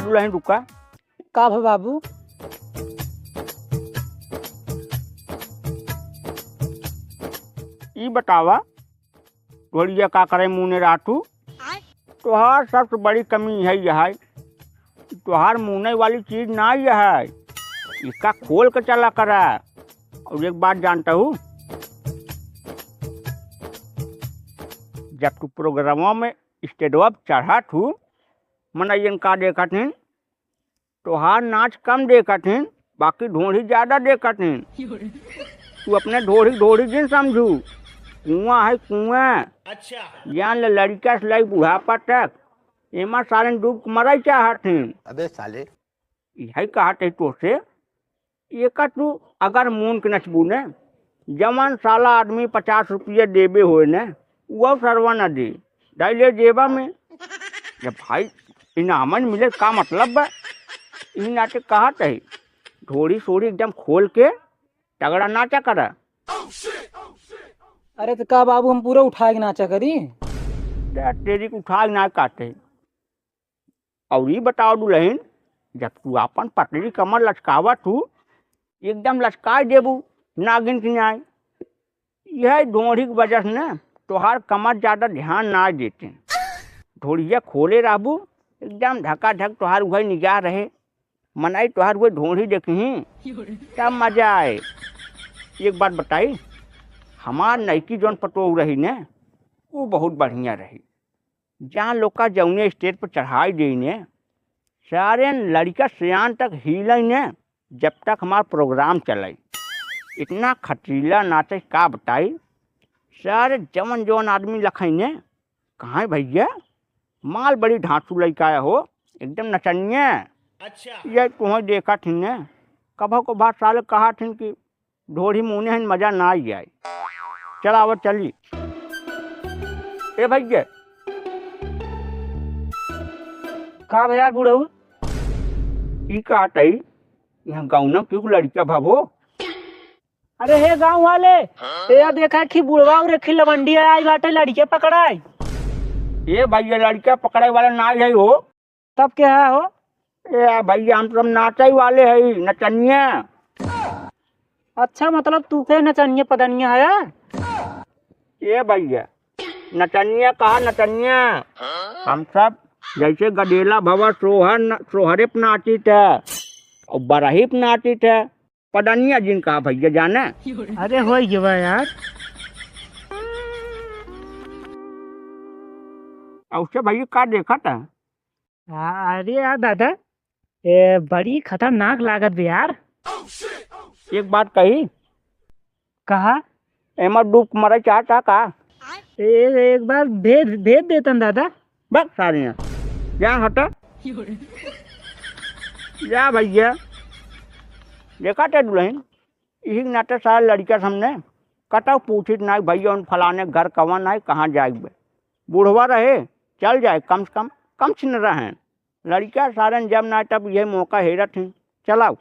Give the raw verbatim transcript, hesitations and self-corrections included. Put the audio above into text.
दुलहिन रुका। का भा बाबू? ई बतावा, ढोढ़िया का करे मुने रातू? तोहार सबसे बड़ी कमी है यह है, तोहार मुने वाली चीज ना यह है, इसका खोल के चला करा। और एक बात जानता हूँ, जब तू प्रोग्रामों में स्टेजवा पे चढ़त हूँ, मनइयन का देखत हिन, तोहार नाच कम देखत हिन, बाकी ढोढ़ी ज्यादा देखत हिन। तू अपने ढोढ़ी ढोढ़ी जिन समझू, कुआं है कुआं। अच्छा। जान ले, लड़का से लई बुढ़ापा तक एमा सारे डूब के मरई चाहत हिन। अबे साले। यही कहत है तोसे, एका तू अगर मून के नचबू ने, जवन साला आदमी पचास रुपया देबे होए ने, वो सरवा न दे, डाई ले जेबा में। जब भाई इनामन मिले का मतलब बा? ई नाचे कहत है, ढोढ़ी सोढ़ी एकदम खोल के तगड़ा नाचा करा। अरे तो का बाबू, हम पूरा उठा के नाचा करी? ते तेरी उठा के ना काटे। और ई बताओ दुलहिन, जब तू आपन पतली कमर लचकावत हू, एकदम लचकाए देबू नागिन की नाई। यह ढोढ़ी की वजह से ना तोहार कमर ज्यादा ध्यान ना देते। ढोढ़िया खोले रहबू, एकदम धकाधक तोहार उहई निगाह रहे, मनई तोहार उहई ढोढ़ी देखी, तब मजा आए। एक बात बताई, हमार नईकी जौन पतोह रही ने, वो बहुत बढ़िया रही। जहाँ लोग का जौने स्टेज पर चढ़ाई देई ने, सारे लड़िका सियान तक हिलै ने, जब तक हमार प्रोग्राम चले। इतना खटीला नाचे का बताई, सारे जवन जवन आदमी लखई ने, कहाँ भैया, माल बड़ी धांसू लइका हो, एकदम नचनिया। अच्छा। ये तुहें देखत हिन ने, कभो कभार साले कहत हिन कि ढोढ़ी मुने हन, मजा ना आई जाए। चल आवा, चली। ए भैया। का भैया बुढ़ऊ? ई का तई? यहाँ गाँव ना क्यों लड़का भवो? अरे हे गाँव वाले, ए देखा कि बुढ़वा और एक लवंडिया आई बाटे लड़के पकड़ाई। ए भैया, लड़का पकड़ाई वाला ना आई हो। तब के है हो? ए भैया, हम सब नाचै वाले हई, नचनिया। अच्छा, मतलब तू के नचनिया पदनिया है? ए भैया, नचनिया कहा नचनिया? हम सब जैसे गदेला भवा सोहर न-, सोहरे पे नाचित है और बरही पे नाचित है, पदनिया जिन कहा भैया जाने। अरे हो गवा यार। और से भैया का देखत है? आ, अरे यार दादा, ए, बड़ी खतरनाक लागत बे यार। एक बात कही? कहा? एमा डूब के मरे चाहता का? ए, एक बार भेज, भेज देतन दादा। बस सारे यहाँ। जा हटा। जा भैया। देखा ते दुलहिन, इही नाते सारे लड़िका सामने कतौ पूछित नाई, भैया उन फलाने घर कवन है, कहाँ जाए बे। बूढ़वा रहे, चल जाए, कम से कम, कम छिन रहे। लड़िका सारन जब ना तब यह मौका हेरत हैं। चलाओ।